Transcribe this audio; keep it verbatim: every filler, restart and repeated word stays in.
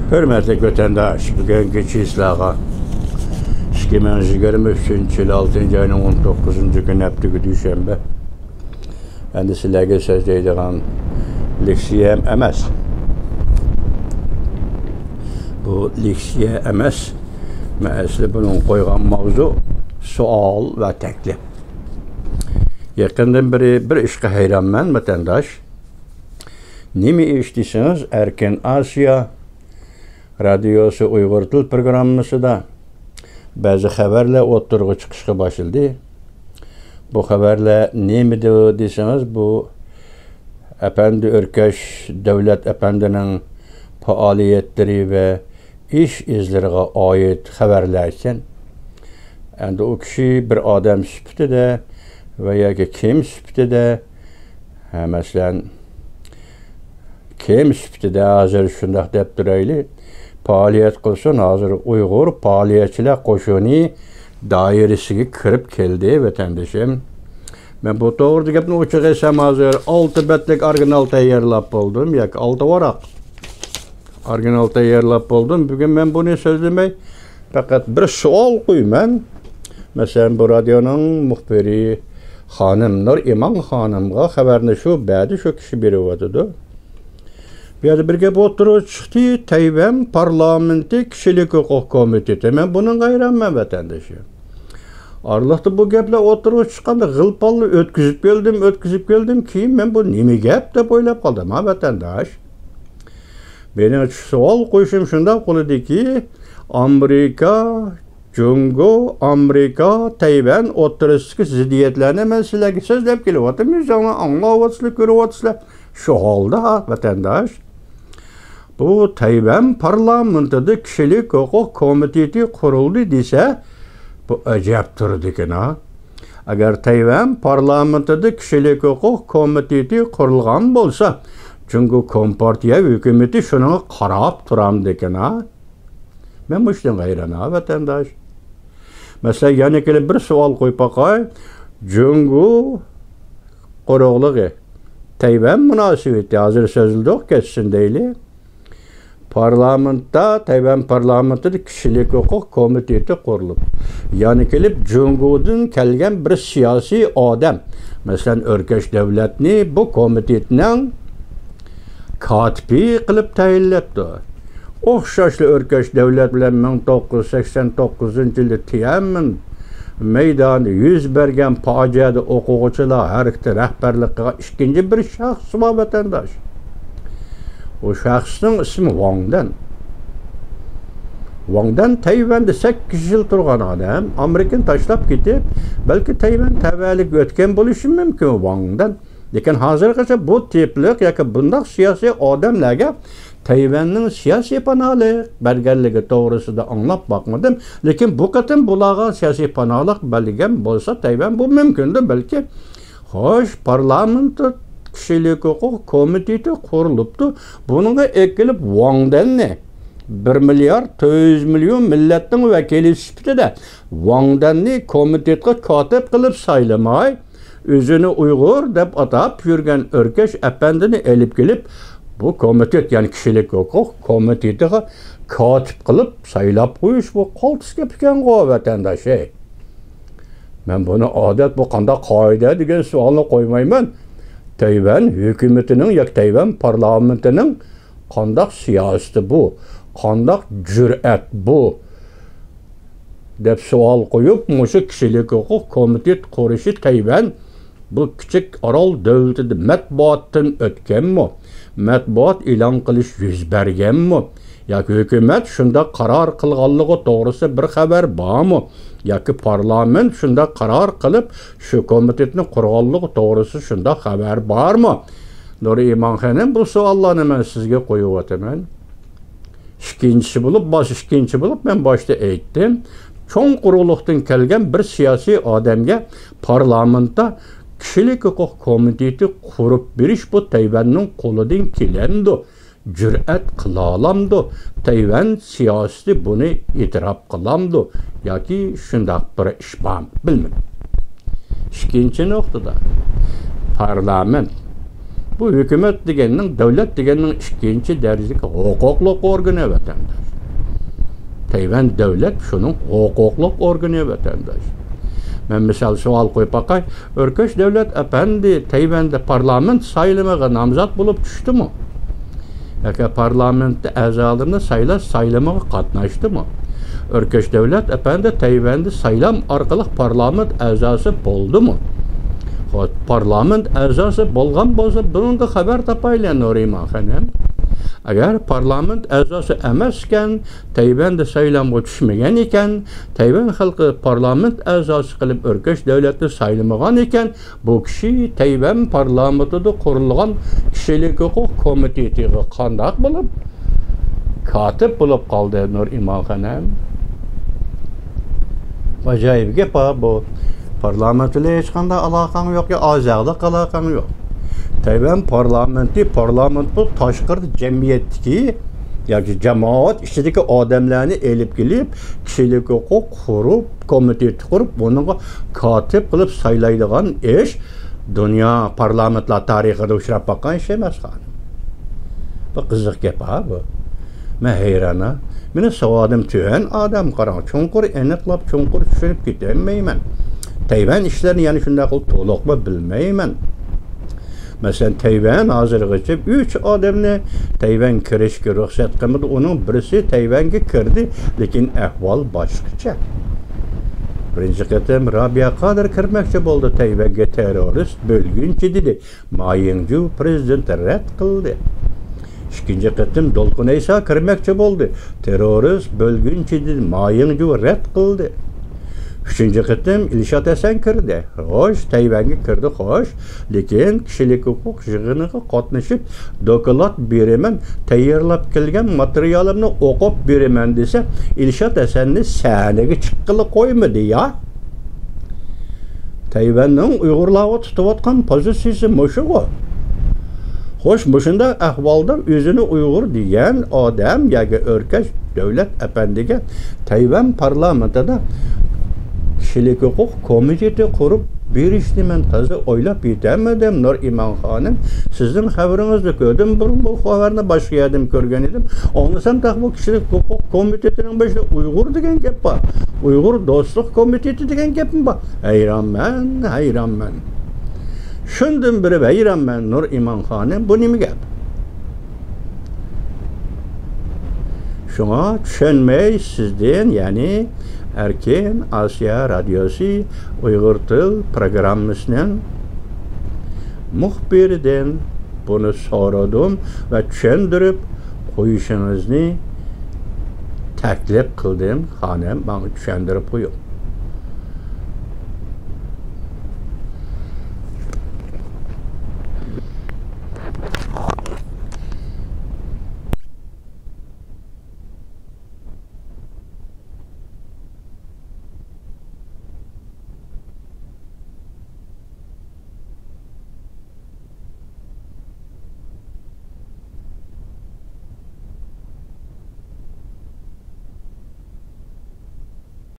ھۆرمەتلىك ۋەتەنداش، بۈگۈنكى چىسلاغا ئىككى مىڭ يىگىرمە ئۈچىنچى يىل ئالتىنچى ئاينىڭ ئون توققۇزىنچى كۈنى، ھەپتىكى دۈشەنبە. ئەمدى سىلەرگە سۆزلەيدىغان لېكسىيەم ئەمەس. بۇ لېكسىيە ئەمەس. مەن ئەسلى بۇنىڭ قويغان ماۋزۇ سوئال ۋە تەكلىپ. يېقىندىن بېرى بىر ئىشقا ھەيرانمەن، ۋەتەنداش. نېمە ئىش دېسىڭىز، ئەركىن ئاسىيا رادىيوسى ئۇيغۇر تىل پروگراممىسىدا بەزى خەۋەرلەر ئوتتۇرىغا چىقىشقا باشلىدى. بۇ خەۋەرلەر نېمىدۇ دېسىڭىز، بۇ ئەپەندى ئۆركەش دەۋلەت ئەپەندىنىڭ پائالىيەتلىرى ۋە ئىش ئىزلىرىغا ئائىت خەۋەرلەر ئىكەن. ئەمدى ئۇ كىشى بىر ئادەم سۈپىتىدە ۋە ياكى كىم سۈپىتىدە، ھە، مەسىلەن، كىم سۈپىتىدە ھازىر شۇنداق دەپ تۇرايلى، پائالىيەت قىلسۇن، ھازىر ئۇيغۇر پائالىيەتچىلەر قوشۇنى دائىرىسىگە كىرىپ كەلدى، ۋەتەندىشىم. مەن بۇ توغرىدا گەپنى ئوچۇق ئېيتسام، ھازىر ئالتە بەتلىك ئورىگىنال تەييارلاپ بولدۇم، ياكى ئالتە ۋاراق ئورىگىنال تەييارلاپ بولدۇم. بۈگۈن مەن بۇنى سۆزلىمەي، پەقەت بىر سوئال قويىمەن. مەسىلەن، بۇ رادىيونىڭ مۇخبىرى خانىم نۇرئىمان خانىمغا خەۋەرنى شۇ بەدى شۇ كىشى بېرىۋاتىدۇ. بۇ يەردە بىر گەپ ئوتتۇرىغا چىقتى، تەيۋەن پارلامېنتى كىشىلىك ھوقۇق كومىتېتى. مەن بۇنىڭغا ھەيرانمەن، ۋەتەندىشىم. ئارىلىقتا بۇ گەپلەر ئوتتۇرىغا چىققاندا غىلپاللا ئۆتكۈزۈپ كەلدىم، ئۆتكۈزۈپ كەلدىم. كېيىن مەن بۇ نېمە گەپ دەپ ئويلاپ قالدىم، ھا، ۋەتەنداش. مېنىڭ سوئال قويۇشۇم شۇنداق بولىدۇكى، ئامېرىكا، جۇڭگو، ئامېرىكا، تەيۋەن ئوتتۇرىسىدىكى زىددىيەتلەرنى مەن سىلەرگە سۆزلەپ كېلىۋاتىمەن، ئۆزۈڭلار ئاڭلاۋاتىسىلەر، كۆرۈۋاتىسىلەر. شۇ ھالدا، ۋەتەنداش، بۇ تەيۋەن پارلامېنتىدا كىشىلىك ھوقۇق كومىتېتى قۇرۇلدى دېسە، بۇ ئەجەب تۇرىدىكەن، ھا. ئەگەر تەيۋەن پارلامېنتىدا كىشىلىك ھوقۇق كومىتېتى قۇرۇلغان بولسا، جۇڭگو كومپارتىيە ھۆكۈمىتى شۇنىڭغا قاراپ تۇرامدىكىن، ھا؟ مەن مۇشۇنىڭغا ھەيران، ھا، ۋەتەنداش. مەسىلەن، يەنە كېلىپ بىر سوئال قويۇپ باقاي. جۇڭگو قۇرۇقلۇقى، تەيۋەن مۇناسىۋىتى، ھازىر سۆزلىدۇق، كەتسۇن دەيلى. پارلامېنتتا، تەيۋەن پارلامېنتىدا كىشىلىك ھوقۇق كومىتېتى قۇرۇلۇپ، يەنە كېلىپ جۇڭگودىن كەلگەن بىر سىياسىي ئادەم، مەسىلەن، ئۆركەش دەۋلەتنى بۇ كومىتېتنىڭ كاتىپى قىلىپ تەيىنلەپتۇ. ئوخشاشلا ئۆركەش دەۋلەت بىلەن مىڭ توققۇز يۈز سەكسەن توققۇزىنچى يىلى تيەنئەنمېن مەيدانىدا يۈز بەرگەن پاجىئەدە ئوقۇغۇچىلار ھەرىكىتى رەھبەرلىك قىلغان ئىككىنچى بىر شەخس بار، ۋەتەنداش. ئۇ شەخسنىڭ ئىسمى ۋاڭ دەن. ۋاڭ دەن تەيۋەندە سەككىز يىل تۇرغان ئادەم، ئامېرىكىنى تاشلاپ كېتىپ، بەلكى تەيۋەن تەۋەلىككە ئۆتكەن بولۇشى مۇمكىن ۋاڭ دەن. لېكىن ھازىرغىچە بۇ تىپلىق ياكى بۇنداق سىياسىي ئادەملەرگە تەيۋەننىڭ سىياسىي پاناھلىق بەرگەنلىكى توغرىسىدا ئاڭلاپ باقمىدىم. لېكىن بۇ قېتىم بۇلارغا سىياسىي پاناھلىق بەرگەن بولسا، تەيۋەن بۇ مۇمكىندۇ بەلكى. خوش، پارلامېنت كىشىلىك ھوقۇق كومىتېتى قۇرۇلۇپتۇ. بۇنىڭغا ئەكېلىپ ۋاڭ دەننى، بىر مىليارد تۆت يۈز مىليون مىللەتنىڭ ۋەكىلى سۈپىتىدە ۋاڭ دەننى كومىتېتقا كاتىپ قىلىپ سايلىماي، ئۆزىنى ئۇيغۇر دەپ ئاتاپ يۈرگەن ئۆركەش ئەپەندىنى ئېلىپ كېلىپ، بۇ كومىتېت، يەنى كىشىلىك ھوقۇق كومىتېتىغا كاتىپ قىلىپ سايلاپ قويۇش، بۇ قالتىس گەپ ئىكەنغۇ، ۋەتەنداش، ھەي. مەن بۇنى ئادەت، بۇ قانداق قائىدە دېگەن سوئالنى قويمايمەن. تەيۋەن ھۆكۈمىتىنىڭ ياكى تەيۋەن پارلامېنتىنىڭ قانداق سىياسىتى بۇ؟ قانداق جۈرئەت بۇ؟ دەپ سوئال قويۇپ، مۇشۇ كىشىلىك ھوقۇق كومىتېت قۇرۇشى تەيۋەن بۇ كىچىك ئارال دۆلىتىدە مەتبۇئاتتىن ئۆتكەنمۇ؟ مەتبۇئات ئېلان قىلىش يۈز بەرگەنمۇ؟ ياكى ھۆكۈمەت شۇنداق قارار قىلغانلىقى توغرىسىدا بىر خەۋەر بارمۇ؟ ياكى پارلامېنت شۇنداق قارار قىلىپ، شۇ كومىتېتنى قۇرغانلىقى توغرىسىدا شۇنداق خەۋەر بارمۇ؟ نۇرىمان خېنىم، بۇ سوئاللارنى مەن سىزگە قويۇۋاتىمەن. ئىككىنچىسى بولۇپ، باش ئىككىنچى بولۇپ، مەن باشتا ئېيتتىم. چوڭ قۇرۇقلۇقتىن كەلگەن بىر سىياسىي ئادەمگە پارلامېنتتا كىشىلىك ھوقۇق كومىتېتى قۇرۇپ بېرىش، بۇ تەيۋەننىڭ قولىدىن كېلەمدۇ؟ جۈرئەت قىلالامدۇ؟ تەيۋەن سىياسىتى بۇنى ئېتىراپ قىلامدۇ؟ ياكى شۇنداق بىر ئىش بارمۇ؟ بىلمىدىم. ئىككىنچى نۇقتىدا، پارلامېنت بۇ ھۆكۈمەت دېگەننىڭ، دۆلەت دېگەننىڭ ئىككىنچى دەرىجىلىك ھوقۇقلۇق ئورگىنى، ۋەتەنداش. تەيۋەن دۆلەت شۇنىڭ ھوقۇقلۇق ئورگىنى، ۋەتەنداش. مەن مىسال سوئال قويۇپ باقاي. ئۆركەش دۆلەت ئەپەندى تەيۋەندە پارلامېنت سايلىمىغا نامزات بولۇپ چۈشتىمۇ؟ ياكى پارلامېنت ئەزالىرىنى سايلاش سايلىمىغا قاتناشتىمۇ؟ ئۆركەش دۆلەت ئەپەندى تەيۋەندە سايلام ئارقىلىق پارلامېنت ئەزاسى بولدىمۇ؟ خوش، پارلامېنت ئەزاسى بولغان بولسا، بۇنىڭغا خەۋەر تاپايلى، نۇرىمان خانىم. ئەگەر پارلامېنت ئەزاسى ئەمەس ئىكەن، تەيۋەندە سايلامغا چۈشمىگەن ئىكەن، تەيۋەن خەلقى پارلامېنت ئەزاسى قىلىپ ئۆركەش دۆلەتنى سايلىمىغان ئىكەن، بۇ كىشى تەيۋەن پارلامېنتىدا قۇرۇلغان كىشىلىك ھوقۇق كومىتېتىغا قانداق بولۇپ كاتىپ بولۇپ قالدى، نۇرىمان خانىم؟ ئاجايىپ گەپ ھا بۇ. پارلامېنت بىلەن ھېچقانداق ئالاقەڭ يوق، يا ئازاقلىق ئالاقەڭ يوق. تەيۋەن پارلامېنتى، پارلامېنت بۇ تاشقىرىدا جەمئىيەتتىكى ياكى جامائەت ئىچىدىكى ئادەملەرنى ئېلىپ كېلىپ، كىشىلىك ھوقۇق قۇرۇپ، كومىتېت قۇرۇپ، بۇنىڭغا كاتىپ قىلىپ سايلايدىغان ئىش دۇنيا پارلامېنتلار تارىخىدا ئۇچراپ باققان ئىش ئەمەس، خانىم. بۇ قىزىق گەپ ھا بۇ. مەن ھەيران ھا. مېنىڭ ساۋادىم تۆۋەن ئادەم، قاراڭ، چوڭقۇر ئېنىقلاپ، چوڭقۇر چۈشىنىپ كېتەلمەيمەن. تەيۋەن ئىشلىرىنى يەنە شۇنداق قىلىپ تولۇقمۇ بىلمەيمەن. مەسىلەن، تەيۋەن ھازىرغىچە ئۈچ ئادەمنى تەيۋەن كىرىشكە رۇخسەت قىلمىدى. ئۇنىڭ بىرسى تەيۋەنگە كىردى، لېكىن ئەھۋال باشقىچە. بىرىنچى قېتىم رابىيە قادىر كىرمەكچى بولدى تەيۋەنگە، تېررورىست، بۆلگۈنچى دېدى. ما يىڭجۇ پىرېزىدېنت رەت قىلدى. ئىككىنچى قېتىم دولقۇن ئەيسا كىرمەكچى بولدى. تېررورىست، بۆلگۈنچى دېدى. ما يىڭجۇ رەت قىلدى. ئۈچىنچى قېتىم ئىلشات ھەسەن كىردى. خوش، تەيۋەنگە كىردى، خوش. لېكىن كىشىلىك ھوقۇق يىغىنىغا قاتنىشىپ، دوكلات بېرىمەن، تەييارلاپ كەلگەن ماتېرىيالىمنى ئوقۇپ بېرىمەن دېسە، ئىلشات ھەسەننى سەھنىگە چىققىلى قويمىدى يا. تەيۋەننىڭ ئۇيغۇرلارغا تۇتۇۋاتقان پوزىتسىيىسى مۇشۇغۇ. خوش، مۇشۇنداق ئەھۋالدا ئۆزىنى ئۇيغۇر دېگەن ئادەم ياكى ئۆركەش دۆلەت ئەپەندىگە تەيۋەن پارلامېنتىدا كىشىلىك ھوقۇق كومىتېتى قۇرۇپ بېرىشنى مەن تازا ئويلاپ يېتەلمىدىم، نۇرىمان خانىم. سىزنىڭ خەۋىرىڭىزنى كۆردۈم، بۇرۇن بۇ خەۋەرنى باشقا يەردىن كۆرگەن ئىدىم. ئاڭلىسام، تېخى بۇ كىشىلىك ھوقۇق كومىتېتىنىڭ بېشىدا ئۇيغۇر دېگەن گەپ بار. ئۇيغۇر دوستلۇق كومىتېتى دېگەن گەپمۇ بار. ھەيرانمەن، ھەيرانمەن. شۇندىن بېرى ھەيرانمەن، نۇرىمان خانىم، بۇ نېمە گەپ؟ شۇڭا چۈشەنمەي سىزدىن، يەنى ئەركىن ئاسىيا رادىيوسى ئۇيغۇر تىل پروگراممىسىنىڭ مۇخبىرىدىن بۇنى سورىدىم ۋە چۈشەندۈرۈپ قويۇشىڭىزنى تەكلىپ قىلدىم. خانىم، ماڭا چۈشەندۈرۈپ قويۇڭ.